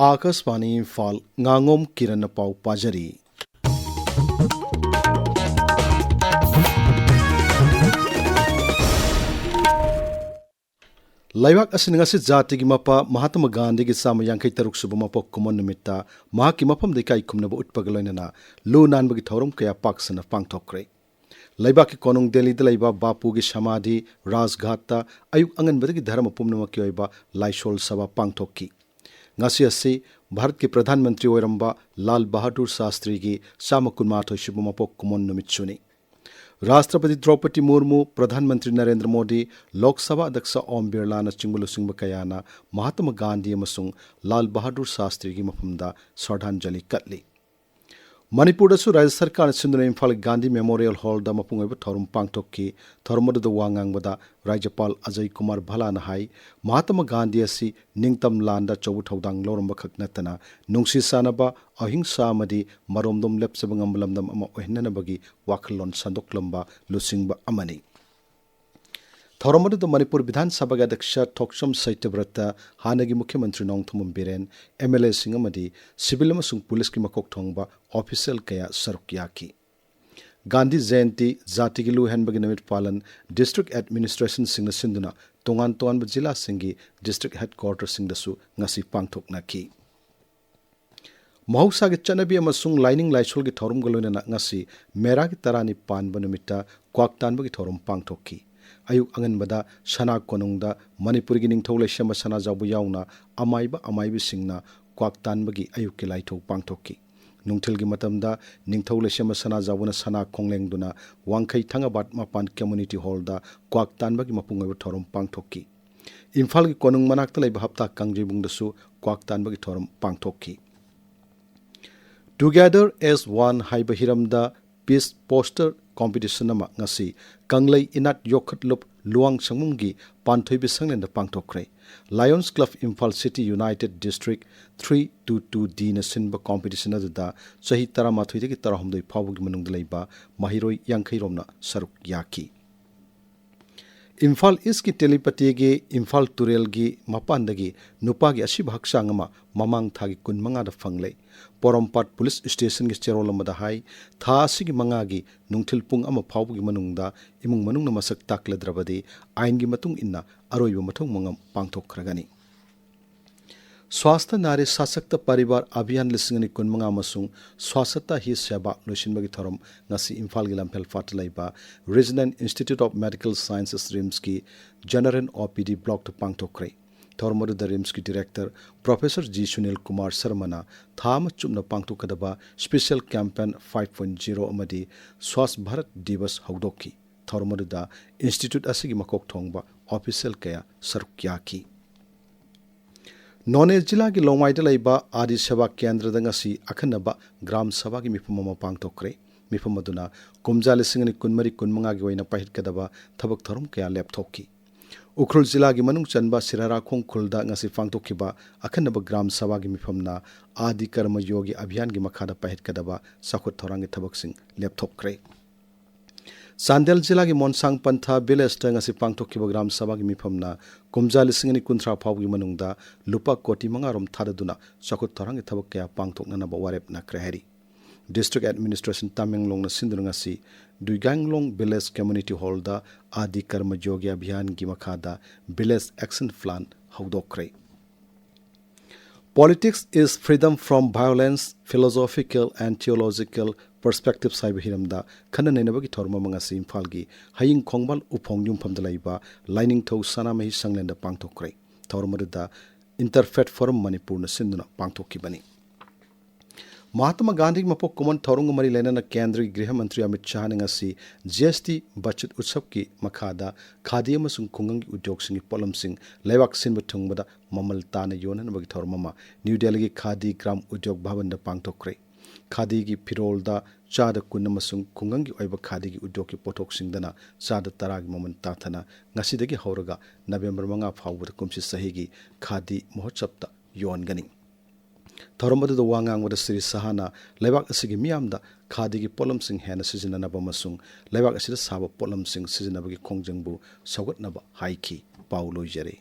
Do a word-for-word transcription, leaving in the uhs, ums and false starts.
ꯑꯥꯀꯥꯁꯕꯥꯅꯤ ꯏꯝꯐꯥꯜ, ꯉꯥꯉꯣꯝ ꯀꯤꯔꯟꯅ ꯄꯥꯎ ꯄꯥꯖꯔꯤ꯫ ꯂꯩꯕꯥꯛ ꯑꯁꯤꯅ ꯉꯁꯤ ꯖꯥꯇꯤꯒꯤ ꯃꯄꯥ ꯃꯍꯥꯇꯃꯥ ꯒꯥꯟꯙꯤꯒꯤ ꯆꯥꯝꯃ ꯌꯥꯡꯈꯩ ꯇꯔꯨꯛ ꯁꯨꯕ ꯃꯄꯣꯛ ꯀꯨꯝꯑꯣꯟ ꯅꯨꯃꯤꯠꯇ ꯃꯍꯥꯛꯀꯤ ꯃꯐꯝꯗ ꯏꯀꯥꯏ ꯈꯨꯝꯅꯕ ꯎꯠꯄꯒ ꯂꯣꯏꯅꯅ ꯂꯨ ꯅꯥꯟꯕꯒꯤ ꯊꯧꯔꯝ ꯀꯌꯥ ꯄꯥꯛ ꯁꯟꯅ ꯄꯥꯡꯊꯣꯛꯈ꯭ꯔꯦ꯫ ꯂꯩꯕꯥꯛꯀꯤ ꯀꯣꯅꯨꯡ ꯗꯦꯜꯂꯤꯗ ꯂꯩꯕ ꯕꯥꯄꯨꯒꯤ ꯁꯃꯥꯙꯤ ꯔꯥꯖꯘꯥꯠꯇ ꯑꯌꯨꯛ ꯑꯉꯟꯕꯗꯒꯤ ꯙꯔꯃ ꯄꯨꯝꯅꯃꯛꯀꯤ ꯑꯣꯏꯕ ꯂꯥꯏꯁꯣꯜ ꯁꯚꯥ ꯄꯥꯡꯊꯣꯛꯈꯤ꯫ ꯉꯁꯤ ꯑꯁꯤ ꯚꯥꯔꯠꯀꯤ ꯄ꯭ꯔꯙꯥꯟ ꯃꯟꯇ꯭ꯔꯤ ꯑꯣꯏꯔꯝꯕ ꯂꯥꯜ ꯕꯍꯥꯗꯨꯔ ꯁꯥꯁꯇ꯭ꯔꯤꯒꯤ ꯆꯥꯝꯃ ꯀꯨꯟꯃꯥꯊꯣꯏ ꯁꯨꯕ ꯃꯄꯣꯛ ꯀꯨꯝꯑꯣꯟ ꯅꯨꯃꯤꯠꯁꯨꯅꯤ꯫ ꯔꯥꯁꯇ꯭ꯔꯄꯇꯤ ꯗ꯭ꯔꯧꯄꯗꯤ ꯃꯨꯔꯃꯨ, ꯄ꯭ꯔꯙꯥꯟ ꯃꯟꯇ꯭ꯔꯤ ꯅꯔꯦꯟꯗ꯭ꯔ ꯃꯣꯗꯤ, ꯂꯣꯛ ꯁꯚꯥ ꯑꯗ꯭ꯌꯛꯁ ꯑꯣꯝ ꯕꯤꯔꯂꯥꯅꯆꯤꯡꯕ ꯂꯨꯆꯤꯡꯕ ꯀꯌꯥꯅ ꯃꯍꯥꯇꯃꯥ ꯒꯥꯟꯙꯤ ꯑꯃꯁꯨꯡ ꯂꯥꯜ ꯕꯍꯥꯗꯨꯔ ꯁꯥꯁꯇ꯭ꯔꯤꯒꯤ ꯃꯐꯝꯗ ꯁ꯭ꯔꯗꯥꯟꯖꯂꯤ ꯀꯠꯂꯤ꯫ ꯃꯅꯤꯄꯨꯔꯗꯁꯨ ꯔꯥꯖ꯭ꯌ ꯁꯔꯀꯥꯔꯅ ꯁꯤꯟꯗꯨꯅ ꯏꯝꯐꯥꯜꯒꯤ ꯒꯥꯟꯙꯤ ꯃꯦꯃꯣꯔꯤꯌꯦꯜ ꯍꯣꯜꯗ ꯃꯄꯨꯡ ꯑꯣꯏꯕ ꯊꯧꯔꯝ ꯄꯥꯡꯊꯣꯛꯈꯤ꯫ ꯊꯧꯔꯝ ꯑꯗꯨꯗ ꯋꯥ ꯉꯥꯡꯕꯗ ꯔꯥꯖ꯭ꯌꯄꯥꯜ ꯑꯖꯌ ꯀꯨꯃꯥꯔ ꯚꯂꯥꯅ ꯍꯥꯏ, ꯃꯍꯥꯇꯃꯥ ꯒꯥꯟꯙꯤ ꯑꯁꯤ ꯅꯤꯡꯇꯝ ꯂꯥꯟꯗ ꯑꯆꯧꯕ ꯊꯧꯗꯥꯡ ꯂꯧꯔꯝꯕꯈꯛ ꯅꯠꯇꯅ ꯅꯨꯡꯁꯤ ꯆꯥꯟꯅꯕ, ꯑꯍꯤꯡꯁꯥ ꯑꯃꯗꯤ ꯃꯔꯣꯝꯗꯣꯝ ꯂꯦꯞꯆꯕ ꯉꯝꯕ ꯂꯝꯗꯝ ꯑꯃ ꯑꯣꯏꯍꯟꯅꯅꯕꯒꯤ ꯋꯥꯈꯜꯂꯣꯟ ꯁꯟꯗꯣꯛꯂꯝꯕ ꯂꯨꯆꯤꯡꯕ ꯑꯃꯅꯤ꯫ ꯊꯧꯔꯝ ꯑꯗꯨꯗ ꯃꯅꯤꯄꯨꯔ ꯕꯤꯙꯥꯟ ꯁꯚꯥꯒꯤ ꯑꯗ꯭ꯌꯛꯁ ꯊꯣꯛꯆꯣꯝ ꯁꯇ꯭ꯌꯕ꯭ꯔꯇ, ꯍꯥꯟꯅꯒꯤ ꯃꯨꯈ꯭ꯌ ꯃꯟꯇ꯭ꯔꯤ ꯅꯣꯡꯊꯣꯝꯕꯝ ꯕꯤꯔꯦꯟ, ꯑꯦꯝ ꯑꯦꯜ ꯑꯦꯁꯤꯡ ꯑꯃꯗꯤ ꯁꯤꯚꯤꯜ ꯑꯃꯁꯨꯡ ꯄꯨꯂꯤꯁꯀꯤ ꯃꯀꯣꯛ ꯊꯣꯡꯕ ꯑꯣꯐꯤꯁꯤꯌꯦꯜ ꯀꯌꯥ ꯁꯔꯨꯛ ꯌꯥꯈꯤ꯫ ꯒꯥꯟꯙꯤ ꯖꯌꯟꯇꯤ, ꯖꯥꯇꯤꯒꯤ ꯂꯨ ꯍꯦꯟꯕꯒꯤ ꯅꯨꯃꯤꯠ ꯄꯥꯂꯟ, ꯗꯤꯁꯇ꯭ꯔꯤꯛ ꯑꯦꯗꯃꯤꯅꯤꯁꯇ꯭ꯔꯦꯁꯟꯁꯤꯡꯅ ꯁꯤꯟꯗꯨꯅ ꯇꯣꯉꯥꯟ ꯇꯣꯉꯥꯟꯕ ꯖꯤꯂꯥꯁꯤꯡꯒꯤ ꯗꯤꯁꯇ꯭ꯔꯤꯛ ꯍꯦꯗꯀ꯭ꯋꯥꯔꯇꯔꯁꯤꯡꯗꯁꯨ ꯉꯁꯤ ꯄꯥꯡꯊꯣꯛꯅꯈꯤ꯫ ꯃꯍꯧꯁꯥꯒꯤ ꯆꯠꯅꯕꯤ ꯑꯃꯁꯨꯡ ꯂꯥꯏꯅꯤꯡ ꯂꯥꯏꯁꯣꯜꯒꯤ ꯊꯧꯔꯝꯒ ꯂꯣꯏꯅꯅ ꯉꯁꯤ ꯃꯦꯔꯥꯒꯤ ꯇꯔꯥꯅꯤ ꯄꯥꯟꯕ ꯅꯨꯃꯤꯠꯇ ꯀ꯭ꯋꯥꯛ ꯇꯥꯟꯕꯒꯤ ꯊꯧꯔꯝ ꯄꯥꯡꯊꯣꯛꯈꯤ꯫ ꯑꯌꯨꯛ ꯑꯉꯟꯕꯗ ꯁꯅꯥ ꯀꯣꯅꯨꯡꯗ ꯃꯅꯤꯄꯨꯔꯒꯤ ꯅꯤꯡꯊꯧ ꯂꯩꯁꯦꯝꯕ ꯁꯅꯥꯖꯥꯎꯕ ꯌꯥꯎꯅ ꯑꯃꯥꯏꯕ ꯑꯃꯥꯏꯕꯤꯁꯤꯡꯅ ꯀ꯭ꯋꯥꯛ ꯇꯥꯟꯕꯒꯤ ꯑꯌꯨꯛꯀꯤ ꯂꯥꯏꯊꯧ ꯄꯥꯡꯊꯣꯛꯈꯤ꯫ ꯅꯨꯡꯊꯤꯜꯒꯤ ꯃꯇꯝꯗ ꯅꯤꯡꯊꯧ ꯂꯩꯁꯦꯝꯕ ꯁꯅꯥꯖꯥꯎꯕꯅ ꯁꯅꯥ ꯈꯣꯡꯂꯦꯡꯗꯨꯅ ꯋꯥꯡꯈꯩ ꯊꯥꯡꯒꯕꯥꯠ ꯃꯄꯥꯟ ꯀꯝꯃ꯭ꯌꯨꯅꯤꯇꯤ ꯍꯣꯜꯗ ꯀ꯭ꯋꯥꯛ ꯇꯥꯟꯕꯒꯤ ꯃꯄꯨꯡ ꯑꯣꯏꯕ ꯊꯧꯔꯝ ꯄꯥꯡꯊꯣꯛꯈꯤ꯫ ꯏꯝꯐꯥꯜꯒꯤ ꯀꯣꯅꯨꯡ ꯃꯅꯥꯛꯇ ꯂꯩꯕ ꯍꯞꯇꯥ ꯀꯥꯡꯖꯩꯕꯨꯡꯗꯁꯨ ꯀ꯭ꯋꯥꯛ ꯇꯥꯟꯕꯒꯤ ꯊꯧꯔꯝ ꯄꯥꯡꯊꯣꯛꯈꯤ꯫ Together as One ꯍꯥꯏꯕ ꯍꯤꯔꯝꯗ ꯄꯤꯁ ꯄꯣꯁꯇꯔ ꯀꯣꯝꯄꯤꯇꯤꯁꯟ ꯑꯃ ꯉꯁꯤ ꯀꯪꯂꯩ ꯏꯅꯥꯠ ꯌꯣꯛꯈꯠꯂꯨꯞ ꯂꯨꯋꯥꯡ ꯁꯪꯕꯝꯒꯤ ꯄꯥꯟꯊꯣꯏꯕꯤ ꯁꯪꯂꯦꯟꯗ ꯄꯥꯡꯊꯣꯛꯈ꯭ꯔꯦ꯫ Lions club Imphal city united district three two two ꯗꯤꯅ ꯁꯤꯟꯕ ꯀꯣꯝꯄꯤꯇꯤꯁꯟ ꯑꯗꯨꯗ ꯆꯍꯤ ꯇꯔꯥꯃꯥꯊꯣꯏꯗꯒꯤ ꯇꯔꯥꯍꯨꯝꯗꯣꯏ ꯐꯥꯎꯕꯒꯤ ꯃꯅꯨꯡꯗ ꯂꯩꯕ ꯃꯍꯩꯔꯣꯏ ꯌꯥꯡꯈꯩ ꯔꯣꯝꯅ ꯁꯔꯨꯛ ꯌꯥꯈꯤ꯫ ꯏꯝꯐꯥꯜ ꯏꯁꯀꯤ ꯇꯦꯂꯤꯄꯇꯤꯒꯤ ꯏꯝꯐꯥꯜ ꯇꯨꯔꯦꯜꯒꯤ ꯃꯄꯥꯟꯗꯒꯤ ꯅꯨꯄꯥꯒꯤ ꯑꯁꯤꯕ ꯍꯛꯆꯥꯡ ꯑꯃ ꯃꯃꯥꯡ ꯊꯥꯒꯤ ꯀꯨꯟ ꯃꯉꯥꯗ ꯐꯪꯂꯦ꯫ ꯄꯣꯔꯣꯝꯄꯥꯠ ꯄꯨꯂꯤꯁ ꯁ꯭ꯇꯦꯁꯟꯒꯤ ꯆꯦꯔꯣꯜ ꯑꯃꯗ ꯍꯥꯏ, ꯊꯥ ꯑꯁꯤꯒꯤ ꯃꯉꯥꯒꯤ ꯅꯨꯡꯊꯤꯜ ꯄꯨꯡ ꯑꯃ ꯐꯥꯎꯕꯒꯤ ꯃꯅꯨꯡꯗ ꯏꯃꯨꯡ ꯃꯅꯨꯡꯅ ꯃꯁꯛ ꯇꯥꯛꯂꯗ꯭ꯔꯕꯗꯤ ꯑꯥꯏꯟꯒꯤ ꯃꯇꯨꯡ ꯏꯟꯅ ꯑꯔꯣꯏꯕ ꯃꯊꯧ ꯃꯉꯝ ꯄꯥꯡꯊꯣꯛꯈ꯭ꯔꯒꯅꯤ꯫ ꯁ꯭ꯋꯥꯁꯊ ꯅꯥꯔꯤ ꯁꯥꯁꯛꯇ ꯄꯔꯤꯕꯥꯔ ꯑꯚꯤꯌꯥꯟ ꯂꯤꯁꯤꯡ ꯑꯅꯤ ꯀꯨꯟꯃꯉꯥ ꯑꯃꯁꯨꯡ ꯁ꯭ꯋꯥꯁꯊ ꯍꯤ ꯁꯦꯕꯥ ꯂꯣꯏꯁꯤꯟꯕꯒꯤ ꯊꯧꯔꯝ ꯉꯁꯤ ꯏꯝꯐꯥꯜꯒꯤ ꯂꯝꯐꯦꯜ ꯐꯥꯠꯇ ꯂꯩꯕ regional institute of medical sciences ꯔꯤꯝꯁꯀꯤ ꯖꯦꯅꯔꯦꯜ ꯑꯣ ꯄꯤ ꯗꯤ ꯕ꯭ꯂꯣꯛꯇ ꯄꯥꯡꯊꯣꯛꯈ꯭ꯔꯦ꯫ ꯊꯧꯔꯝ ꯑꯗꯨꯗ ꯔꯤꯝꯁꯀꯤ director professor G Sunil Kumar ꯁꯔꯃꯅ ꯊꯥ ꯑꯃ ꯆꯨꯞꯅ ꯄꯥꯡꯊꯣꯛꯀꯗꯕ special campaign five point zero ꯑꯃꯗꯤ ꯁ꯭ꯋꯥꯁ ꯚꯥꯔꯠ ꯗꯤꯕꯁ ꯍꯧꯗꯣꯛꯈꯤ꯫ ꯊꯧꯔꯝ ꯑꯗꯨꯗ ꯏꯟꯁꯇꯤꯇ꯭ꯌꯨꯠ ꯑꯁꯤꯒꯤ ꯃꯀꯣꯛ ꯊꯣꯡꯕ ꯑꯣꯐꯤꯁꯤꯌꯦꯜ ꯀꯌꯥ ꯁꯔꯨꯛ ꯌꯥꯈꯤ꯫ ꯅꯣꯅꯦ ꯖꯤꯂꯥꯒꯤ ꯂꯣꯡꯃꯥꯏꯗ ꯂꯩꯕ ꯑꯥꯗꯤ ꯁꯦꯕꯥ ꯀꯦꯟꯗ꯭ꯔꯗ ꯉꯁꯤ ꯑꯈꯟꯅꯕ ꯒ꯭ꯔꯥꯝ ꯁꯚꯥꯒꯤ ꯃꯤꯐꯝ ꯑꯃ ꯄꯥꯡꯊꯣꯛꯈ꯭ꯔꯦ꯫ ꯃꯤꯐꯝ ꯑꯗꯨꯅ ꯀꯨꯝꯖꯥ ꯂꯤꯁꯤꯡ ꯑꯅꯤ ꯀꯨꯟꯃꯔꯤ ꯀꯨꯟꯃꯉꯥꯒꯤ ꯑꯣꯏꯅ ꯄꯥꯏꯈꯠꯀꯗꯕ ꯊꯕꯛ ꯊꯧꯔꯝ ꯀꯌꯥ ꯂꯦꯞꯊꯣꯛꯈꯤ꯫ ꯎꯈ꯭ꯔꯨꯜ ꯖꯤꯂꯥꯒꯤ ꯃꯅꯨꯡ ꯆꯟꯕ ꯁꯤꯔꯥꯔꯥꯈꯣꯡ ꯈꯨꯜꯗ ꯉꯁꯤ ꯄꯥꯡꯊꯣꯛꯈꯤꯕ ꯑꯈꯟꯅꯕ ꯒ꯭ꯔꯥꯝ ꯁꯚꯥꯒꯤ ꯃꯤꯐꯝꯅ ꯑꯥꯗꯤ ꯀꯔꯃ ꯌꯣꯒꯤ ꯑꯚꯤꯌꯥꯟꯒꯤ ꯃꯈꯥꯗ ꯄꯥꯏꯈꯠꯀꯗꯕ ꯆꯥꯎꯈꯠ ꯊꯧꯔꯥꯡꯒꯤ ꯊꯕꯛꯁꯤꯡ ꯂꯦꯞꯊꯣꯛꯈ꯭ꯔꯦ꯫ ꯆꯥꯟꯗꯦꯜ ꯖꯤꯂꯥꯒꯤ ꯃꯣꯟꯁꯥꯡ ꯄꯟꯊꯥ ꯚꯤꯂꯦꯖꯇ ꯉꯁꯤ ꯄꯥꯡꯊꯣꯛꯈꯤꯕ ꯒ꯭ꯔꯥꯝ ꯁꯚꯥꯒꯤ ꯃꯤꯐꯝꯅ ꯀꯨꯝꯖꯥ ꯂꯤꯁꯤꯡ ꯑꯅꯤ ꯀꯨꯟꯊ꯭ꯔꯥ ꯐꯥꯎꯕꯒꯤ ꯃꯅꯨꯡꯗ ꯂꯨꯄꯥ ꯀꯣꯇꯤ ꯃꯉꯥ ꯔꯣꯝ ꯊꯥꯗꯗꯨꯅ ꯆꯥꯎꯈꯠ ꯊꯧꯔꯥꯡꯒꯤ ꯊꯕꯛ ꯀꯌꯥ ꯄꯥꯡꯊꯣꯛꯅꯅꯕ ꯋꯥꯔꯦꯞ ꯅꯈ꯭ꯔꯦ ꯍꯥꯏꯔꯤ꯫ ꯗꯤꯁꯇ꯭ꯔꯤꯛ ꯑꯦꯗꯃꯤꯅꯤꯁꯇ꯭ꯔꯦꯁꯟ ꯇꯥꯃꯦꯡꯂꯣꯡꯅ ꯁꯤꯟꯗꯨꯅ ꯉꯁꯤ ꯗꯨꯏꯒꯥꯡꯂꯣꯡ ꯚꯤꯂꯦꯖ ꯀꯝꯃ꯭ꯌꯨꯅꯤꯇꯤ ꯍꯣꯜꯗ ꯑꯥꯗꯤ ꯀꯔꯃ ꯌꯣꯒꯤ ꯑꯚꯤꯌꯥꯟꯒꯤ ꯃꯈꯥꯗ ꯚꯤꯂꯦꯖ ꯑꯦꯛꯁꯟ ꯄ꯭ꯂꯥꯟ ꯍꯧꯗꯣꯛꯈ꯭ꯔꯦ꯫ Politics is Freedom from Violence: Philosophical and Theological Perspectives ꯍꯥꯏꯕ ꯍꯤꯔꯝꯗ ꯈꯟꯅ ꯅꯩꯅꯕꯒꯤ ꯊꯧꯔꯝ ꯑꯃ ꯉꯁꯤ ꯏꯝꯐꯥꯜꯒꯤ ꯍꯌꯤꯡ ꯈꯣꯡꯕꯥꯜ ꯎꯐꯣꯡ ꯌꯨꯝꯐꯝꯗ ꯂꯩꯕ ꯂꯥꯏꯅꯤꯡꯊꯧ ꯁꯅꯥꯃꯍꯤ ꯁꯪꯂꯦꯟꯗ ꯄꯥꯡꯊꯣꯛꯈ꯭ꯔꯦ꯫ ꯊꯧꯔꯝ ꯑꯗꯨꯗ ꯏꯟꯇꯔꯐꯦꯠ ꯐꯣꯔꯝ ꯃꯅꯤꯄꯨꯔꯅ ꯁꯤꯟꯗꯨꯅ ꯄꯥꯡꯊꯣꯛꯈꯤꯕꯅꯤ꯫ ꯃꯍꯥꯇꯃꯥ ꯒꯥꯟꯙꯤꯒꯤ ꯃꯄꯣꯛ ꯀꯨꯝꯑꯣꯟ ꯊꯧꯔꯝꯒ ꯃꯔꯤ ꯂꯩꯅꯅ ꯀꯦꯟꯗ꯭ꯔꯒꯤ ꯒ꯭ꯔꯤꯍ ꯃꯟꯇ꯭ꯔꯤ ꯑꯃꯤꯠ ꯁꯥꯍꯅ ꯉꯁꯤ ꯖꯤ ꯑꯦꯁ ꯇꯤ ꯕꯆꯠ ꯎꯠꯁꯕꯀꯤ ꯃꯈꯥꯗ ꯈꯥꯗꯤ ꯑꯃꯁꯨꯡ ꯈꯨꯡꯒꯪꯒꯤ ꯎꯗ꯭ꯌꯣꯒꯁꯤꯡꯒꯤ ꯄꯣꯠꯂꯝꯁꯤꯡ ꯂꯩꯕꯥꯛ ꯁꯤꯟꯕ ꯊꯨꯡꯕꯗ ꯃꯃꯜ ꯇꯥꯅ ꯌꯣꯟꯅꯅꯕꯒꯤ ꯊꯧꯔꯝ ꯑꯃ ꯅ꯭ꯌꯨ ꯗꯦꯜꯂꯤꯒꯤ ꯈꯥꯗꯤ ꯒ꯭ꯔꯥꯝ ꯎꯗ꯭ꯌꯣꯒ ꯚꯕꯟꯗ ꯄꯥꯡꯊꯣꯛꯈ꯭ꯔꯦ꯫ ꯈꯥꯗꯤꯒꯤ ꯐꯤꯔꯣꯜꯗ ꯆꯥꯗ ꯀꯨꯟ ꯑꯃꯁꯨꯡ ꯈꯨꯡꯒꯪꯒꯤ ꯑꯣꯏꯕ ꯈꯥꯗꯤꯒꯤ ꯎꯗ꯭ꯌꯣꯒꯀꯤ ꯄꯣꯠꯊꯣꯛꯁꯤꯡꯗꯅ ꯆꯥꯗ ꯇꯔꯥꯒꯤ ꯃꯃꯜ ꯇꯥꯊꯅ ꯉꯁꯤꯗꯒꯤ ꯍꯧꯔꯒ ꯅꯕꯦꯝꯕꯔ ꯃꯉꯥ ꯐꯥꯎꯕꯗ ꯀꯨꯝꯁꯤ ꯆꯍꯤꯒꯤ ꯈꯥꯗꯤ ꯃꯍꯣꯠꯁꯕꯇ ꯌꯣꯟꯒꯅꯤ꯫ ꯊꯧꯔꯝ ꯑꯗꯨꯗ ꯋꯥ ꯉꯥꯡꯕꯗ ꯁ꯭ꯔꯤ ꯁꯍꯥꯅ ꯂꯩꯕꯥꯛ ꯑꯁꯤꯒꯤ ꯃꯤꯌꯥꯝꯗ ꯈꯥꯗꯤꯒꯤ ꯄꯣꯠꯂꯝꯁꯤꯡ ꯍꯦꯟꯅ ꯁꯤꯖꯤꯟꯅꯅꯕ ꯑꯃꯁꯨꯡ ꯂꯩꯕꯥꯛ ꯑꯁꯤꯗ ꯁꯥꯕ ꯄꯣꯠꯂꯝꯁꯤꯡ ꯁꯤꯖꯤꯟꯅꯕꯒꯤ ꯈꯣꯡꯖꯪꯕꯨ ꯁꯧꯒꯠꯅꯕ ꯍꯥꯏꯈꯤ꯫ ꯄꯥꯎ ꯂꯣꯏꯖꯔꯦ꯫